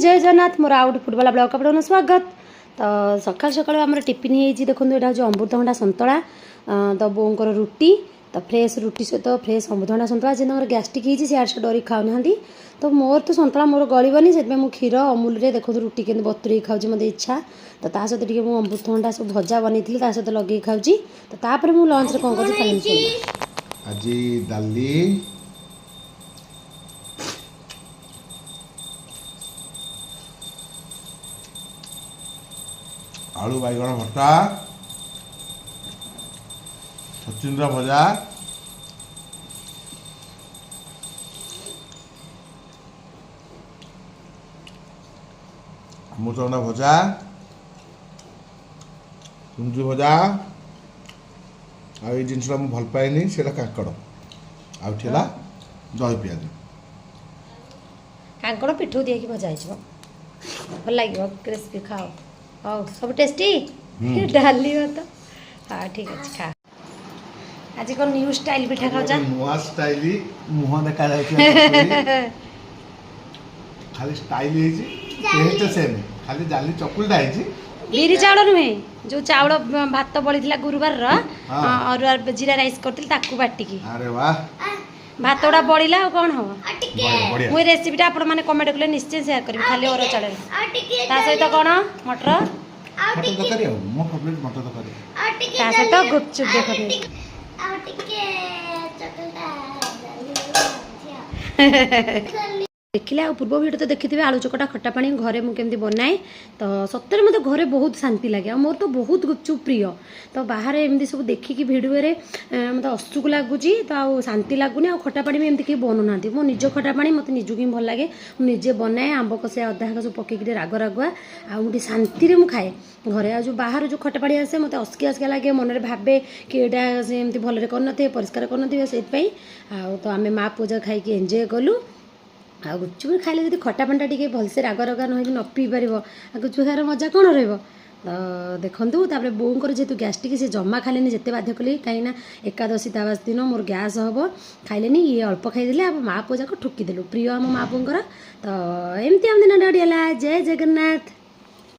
ଜୟ ଜଗନ୍ନାଥ। ମୋର ଆଉ ଗୋଟେ ଫୁଟବଲ ବ୍ଲଗ୍ ଆପଣଙ୍କୁ ସ୍ୱାଗତ। ତ ସକାଳୁ ସକାଳୁ ଆମର ଟିଫିନ୍ ହେଇଛି। ଦେଖନ୍ତୁ, ଏଇଟା ହେଉଛି ଅମୃତଭଣ୍ଡା ସନ୍ତୁଳା, ତ ବୋଉଙ୍କର ରୁଟି। ତ ଫ୍ରେଶ୍ ରୁଟି ସହିତ ଫ୍ରେଶ୍ ଅମୃତଭଣ୍ଡା ସନ୍ତୁଳା। ଯେ ତାଙ୍କର ଗ୍ୟାଷ୍ଟ୍ରିକ୍ ହେଇଛି, ସିଆଡ଼େ ସେ ଡରିକି ଖାଉନାହାନ୍ତି। ତ ମୋର ତ ସନ୍ତୁଳା ମୋର ଗଳିବନି, ସେଥିପାଇଁ ମୁଁ କ୍ଷୀର ଅମୁଲରେ ଦେଖନ୍ତୁ ରୁଟି କେମିତି ବତୁରେଇକି ଖାଉଛି। ମୋତେ ଇଚ୍ଛା ତ ତା ସହିତ ଟିକେ ମୁଁ ଅମୃତଭଣ୍ଡା ସବୁ ଭଜା ବନେଇଥିଲି, ତା ସହିତ ଲଗେଇକି ଖାଉଛି। ତ ତାପରେ ମୁଁ ଲଞ୍ଚରେ କ'ଣ କରୁଛି ତାହେଲେ ଶୁଣିବା। ଆଜି ଡାଲି, ଆଳୁ ବାଇଗଣ ଭର୍ତ୍ତା, ଛଚିନ୍ଦ୍ର ଭଜା, ଅମୃତଭଣ୍ଡା ଭଜା, କୁଞ୍ଜୁ ଭଜା। ଆଉ ଏଇ ଜିନିଷଟା ମୁଁ ଭଲ ପାଏନି, ସେଇଟା କାଙ୍କଡ଼। ଆଉ ଏଠି ହେଲା ଦହି ପିଆଜ। କାଙ୍କଡ଼ ପିଠଉ ଦେଇକି ଭଜା ହେଇଯିବ, ଭଲ ଲାଗିବ, କ୍ରିସ୍ପି। ଖାଅ। ହଉ, ସବୁ ଟେଷ୍ଟି ଡାଲି ଭାତ। ହଁ, ଠିକ୍ ଅଛି, ଖା। ଆଜି କ'ଣ ନ୍ୟୁ ଷ୍ଟାଇଲ୍ ପିଠା ଖାଉଛ? ନୂଆ ଷ୍ଟାଇଲ, ମୁହଁ ଦେଖାଯାଉଛି। ଖାଲି ଷ୍ଟାଇଲ ହେଇଛି, ଟେଷ୍ଟ ସେମ୍। ଖାଲି ଡାଲି ଚକୁଳିଟା ହେଇଛି। ବିରି ଚାଉଳ ନୁହେଁ, ଯୋଉ ଚାଉଳ ଭାତ ବଳିଥିଲା ଗୁରୁବାରର, ଅରୁଆ ଜିରା ରାଇସ୍ କରିଥିଲି, ତାକୁ ବାଟିକି। ଆରେ ବାহ! ଭାତ ଗୁଡ଼ା ବଳିଲା, ଆଉ କ'ଣ ହବ? ବଢିଆ। ମୁଁ ଏ ରେସିପିଟା ଆପଣମାନେ କମେଣ୍ଟ କଲେ ନିଶ୍ଚୟ ସେୟାର କରିବି। ଖାଲି ଅରୁଆ ଚାଉଳରେ, ତା ସହିତ କ'ଣ ମଟର ମଟର ତରକାରୀ। ଆଉ ମୋ ଫେଭରେଟ୍ ମଟର ତରକାରୀ। ତା ସହିତ ଗୁପଚୁପ୍। ଦେଖନ୍ତୁ। ଆଉ ଟିକେ ଚକୁଳିଟା। ଦେଖିଲେ ଆଉ ପୂର୍ବ ଭିଡ଼ିଓ ତ ଦେଖିଥିବେ, ଆଳୁ ଚକଟା ଖଟା ପାଣି ଘରେ ମୁଁ କେମିତି ବନାଏ। ତ ସତରେ ମୋତେ ଘରେ ବହୁତ ଶାନ୍ତି ଲାଗେ। ଆଉ ମୋର ତ ବହୁତ ଗୁପଚୁପ୍ ପ୍ରିୟ। ତ ବାହାରେ ଏମିତି ସବୁ ଦେଖିକି ଭିଡ଼ିଓରେ ମୋତେ ଅସୁକୁ ଲାଗୁଛି, ତ ଆଉ ଶାନ୍ତି ଲାଗୁନି। ଆଉ ଖଟା ପାଣି ବି ଏମିତି କେହି ବନଉନାହାନ୍ତି। ମୋ ନିଜ ଖଟା ପାଣି ମୋତେ ନିଜକୁ ହିଁ ଭଲ ଲାଗେ। ମୁଁ ନିଜେ ବନାଏ, ଆମ୍ବ କଷିଆ ଅଦା ହେକା ସବୁ ପକେଇକି ଟିକେ ରାଗ ରାଗୁଆ, ଆଉ ମୁଁ ଟିକେ ଶାନ୍ତିରେ ମୁଁ ଖାଏ ଘରେ। ଆଉ ଯେଉଁ ବାହାରୁ ଯେଉଁ ଖଟା ପାଣି ଆସେ, ମୋତେ ଅସକିଆ ଅସକିଆ ଲାଗେ। ମନରେ ଭାବେ କି ଏଇଟା ସେ ଏମିତି ଭଲରେ କରିନଥିବେ, ପରିଷ୍କାର କରିନଥିବେ, ସେଇଥିପାଇଁ। ଆଉ ତ ଆମେ ମା ପୁଅ ଯାକ ଖାଇକି ଏନ୍ଜୟ କଲୁ। ଆଉ ଗୁପଚୁପ୍ ଖାଇଲେ ଯଦି ଖଟା ପାଣିଟା ଟିକେ ଭଲସେ ରାଗ ରାଗ ନ ହେଇକି ନ ପିଇ ପାରିବ, ଆଉ ଗୁପଚୁପ୍ ଖାଇବାର ମଜା କ'ଣ ରହିବ? ତ ଦେଖନ୍ତୁ, ତାପରେ ବୋଉଙ୍କର ଯେହେତୁ ଗ୍ୟାଷ୍ଟ୍ରିକ୍, ସେ ଜମା ଖାଇଲେନି ଯେତେ ବାଧ୍ୟ କଲି। କାହିଁକିନା ଏକାଦଶୀ ତା ବାସ ଦିନ ମୋର ଗ୍ୟାସ୍ ହେବ, ଖାଇଲେନି। ଇଏ ଅଳ୍ପ ଖାଇଦେଲେ, ଆଉ ମା ପୁଅ ଯାକ ଠୁକିଦେଲୁ। ପ୍ରିୟ ଆମ ମା ପୁଅଙ୍କର। ତ ଏମିତି ଆମ ଦିନଟା ହେଲା। ଜୟ ଜଗନ୍ନାଥ।